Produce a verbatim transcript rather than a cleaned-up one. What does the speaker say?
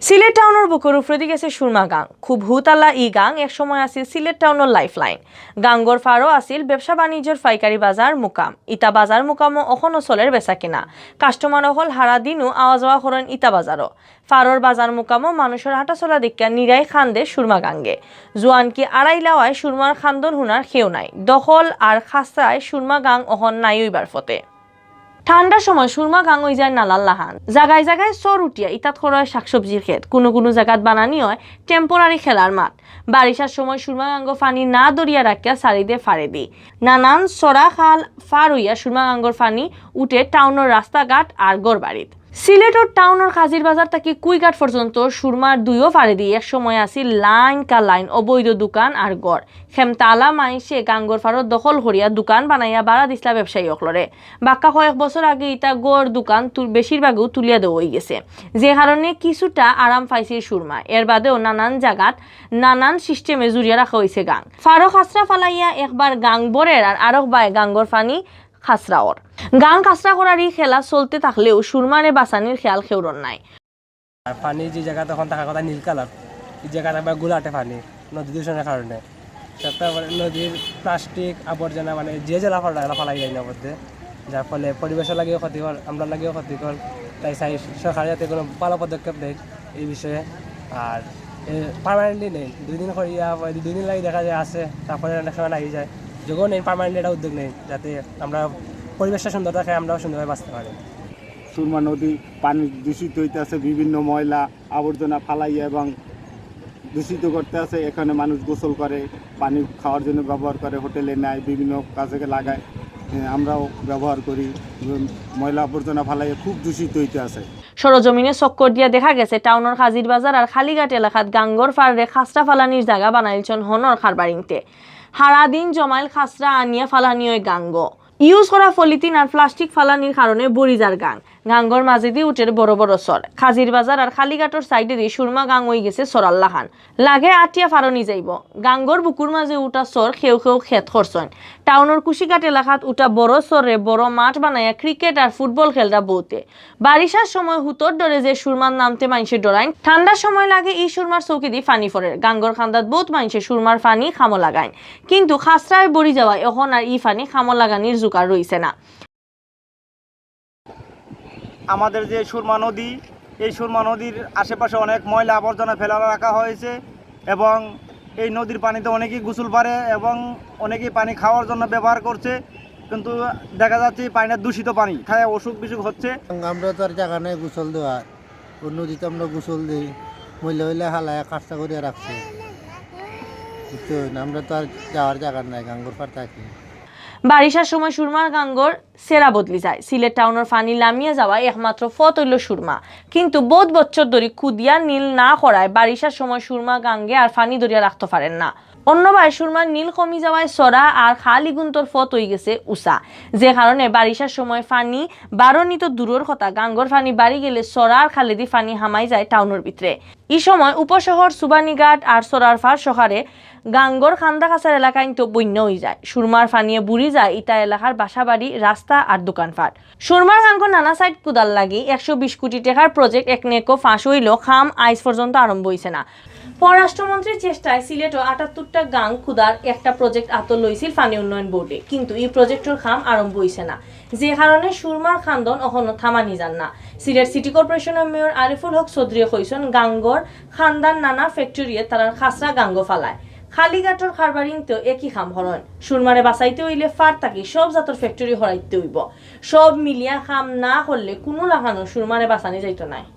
সিলেট টাউনর বুকর উপরেদি গেছে সুরমা গাং। খুব হুতালা ই গাং এক সময় আছিল সিলেট টাউনর লাইফলাইন। গাঙ্গর ফারো আছিল ব্যবসা বাণিজ্যর পাইকারি বাজার মুকাম। ইতা বাজার মুকামও অখনো চলের বেচা কিনা। কাস্টমার অকল হারা দিনও আওয়া যাওয়া করইন ইতা বাজারও। ফারোর বাজার মুকামও মানুষর হাঁটা চলা দেখিয়া নিরাই খান্দে সুরমা গাঙ্গে। জুয়ান কি আড়াই লাওয়ায় সুরমার খান্দন হুনার কেউ নাই। দখল আর খাসরায় সুরমা গাং অখন নাই অইবার ফতে। ঠান্ডার সময় সুরমা গাং অইযায় নালার লাখান। জাগায় জাগায় চর উঠিয়া ইতাত করয় শাকসবজির খেত। কুনু কুনু জাগাত বানানি অয় টেম্পোরারি খেলার মাঠ। বারিশার সময় সুরমা গাঙ্গো পানি না ধরিয়া রাখিয়া ছাড়ি দে ফারেদি। নানান চরা খাল ফার অইয়া সুরমা গাঙ্গর পানি উঠে টাউনর রাস্তাঘাট আর ঘরবাড়িত। সিলেটর টাউনর কাজির বাজার থাকি কুইঘাট পর্যন্ত সুরমার দুইও ফারেদি এক সময় আছিল লাইন কা লাইন অবৈধ দোকান আর ঘর। খেমতালা মাইনষে গাঙ্গর ফারো দখল করিয়া দোকান বানাইয়া ভাড়া দিছলা ব্যবসায়ী অকলরে। বাক্কা কয়েক বছর আগে ইতা ঘর দোকান তু-, বেশিরভাগউ তুলিয়া দেওয়া অইগেছে, যে কারণে কিছুটা আরাম পাইছে সুরমা। এর বাদেও নানান জাগাত নানান সিস্টেমে জুড়িয়া রাখা অইছে গাং। ফারো খাসরা ফালাইয়া একবার গাং ভরের আর আরক বায় গাঙ্গর পানি খাসরা অর। গাং খাসরা করার ই খেলা চলতে থাকলেও সুরমারে বাঁচানির খেয়াল কেউরর নাই। আর পানি যে জাগাত অখন থাকার কথা নীল কালার, এই জাগাত একবার গুলাটে পানি নদী দূষণের কারণে। তারপরে নদীর প্লাস্টিক আবর্জনা মানে যে জেলা ফালা এলা ফালাই যায় না মধ্যে, যার ফলে পরিবেশর লাগিও ক্ষতিকর, আমরা লাগিও ক্ষতিকর। তাই চাই সরকার যাতে কোনো ভালো পদক্ষেপ নেয় এই বিষয়ে। আর পার্মানেন্টলি নেই, দুই দিন করিয়া দুই দিন লাগি দেখা যায় আছে, তারপরে অনেক সময় লাগি যায়। যখন নেই পার্মানেন্টলি একটা উদ্যোগ নেই, যাতে আমরা পরিবেশটা সুন্দর থাকে, আমরাও সুন্দরভাবে বাঁচতে পারি। সুরমা নদী পানি দূষিত হইতে আছে, বিভিন্ন ময়লা আবর্জনা ফালাইয়া এবং দূষিত করতে আছে। এখানে মানুষ গোসল করে, পানি খাওয়ার জন্য ব্যবহার করে, হোটেলে নেয়, বিভিন্ন কাজে লাগায়। এ, আমরাও ব্যবহার করি। উম, ময়লা আবর্জনা ফালাইয়া খুব দূষিত হইতে আছে। সরজমিনে চক্কর দিয়া দেখা গেছে টাউনর কাজির বাজার আর কালীঘাট এলাকাত গাঙ্গর ফাররে খাসরা ফালানির জাগা বানাইলছন হনর কারবারিন্তে। হারাদিন জমাইল খাসরা আনিয়া ফালানি অয় গাঙ্গো। ইউজ করা পলিথিন আর প্লাস্টিক ফালানির কারণে ভরি যার গাং। গাঙ্গর মাঝেদি উঠের বড় বড় চর। কাজির বাজার আর কালীঘাটর সাইডেদি সুরমা গাং অইগেছে চরার লাখান। লাগে আটিয়া ফারনি যাইব। গাঙ্গর বুকুর মাঝে উঠা চর কেউ কেউ খেত করছইন। টাউনর কুশিঘাট এলাকাত উঠা বড় চররে বড় মাঠ বানাইয়া ক্রিকেট আর ফুটবল খেলরা বউতে। বারিশার সময় হুতর ডরে যে সুরমাত নামতে মাইনষে ডরাইন, ঠান্ডার সময় লাগে ই সুরমার চৌকিদি পানি ফরের। গাঙ্গর খান্দাত বউত মাইনষে সুরমার পানি কামো লাগাইন, কিন্তু খাসরায় ভরি যাওয়ায় অখন আর ই পানি কামো লাগানির জুগার রইছে না। আমাদের যে সুরমা নদী, এই সুরমা নদীর আশেপাশে অনেক ময়লা আবর্জনা ফেলা রাখা হয়েছে এবং এই নদীর পানিতে অনেকেই গোসল পারে এবং অনেকেই পানি খাওয়ার জন্য ব্যবহার করছে, কিন্তু দেখা যাচ্ছে এই পানিটা দূষিত পানি খায় অসুখ বিসুখ হচ্ছে। আমরা তো আর জাগা নাই গোসল দেওয়ার, ও নদীতে আমরা গোসল দেই, ময়লা হইলে হালায় খাসরা করিয়া রাখছে, বুঝছেন? আমরা তো আর যাওয়ার জাগা নাই, গাঙ্গর পার থাকি। বারিশার সময় সুরমার গাঙ্গর চেরা বদলি যায়। সিলেট টাউনর পানি লামিয়া যাওয়া একমাত্র পথ অইল সুরমা, কিন্তু বউত বছর ধরি কুদিয়া নীল না করায় বারিশার সময় সুরমা গাঙ্গে আর পানি ধরিয়া রাখতে পারের না। অন্যবায় সুরমার নীল কমি যাওয়ায় চরা আর খাল ইগুন্তর পথ অইগেছে উচা, যে কারণে বারিশার সময় পানি বারনি তো দূরর কথা, গাঙ্গর পানি বাড়ি গেলে চরা আর খালেদি পানি হামাই যায় টাউনর ভিতরে। ই সময় উপশহর, সুবানীঘাট আর চরার ফার সকারে গাঙ্গর খান্দা কাছার এলাকাইন্ত বন্যা অইযায়। সুরমার পানিয়ে বুড়ি যায় ইতা এলাকার বাসাবাড়ি, রাস্তা আর দোকানপাট। সুরমার গাঙ্গর নানা সাইট কুদার লাগি একশো বিশ কোটি টেকার প্রজেক্ট একনেকো ফাঁস অইলেও কাম আইজ পর্যন্ত আরম্ভ অইছে না। পররাষ্ট্রমন্ত্রীর চেষ্টায় সিলেটও আটাত্তরটা গাং কুদার একটা প্রজেক্ট আতো লইছিল পানি উন্নয়ন বোর্ডে, কিন্তু ই প্রজেক্টর কাম আরম্ভ অইছে না, যে কারণে সুরমার খান্দন অখনো থামানি যার না। সিলেট সিটি কর্পোরেশনর মেয়র আরিফুল হক চৌধুরীয়ে কইছইন, গাঙ্গর খান্দার নানা ফ্যাক্টরিয়ে তারার খাসরা গাঙ্গো ফালায়। কালীঘাটর কারবারিন্তেও একই কাম করইন। সুরমারে বাঁচাইতে অইলে ফার থাকি সব জাতর ফ্যাক্টরি হরাইতে অইব। সব মিলিয়া কাম না করলে কুনু লাখানো সুরমারে বাঁচানি যাইতো নায়।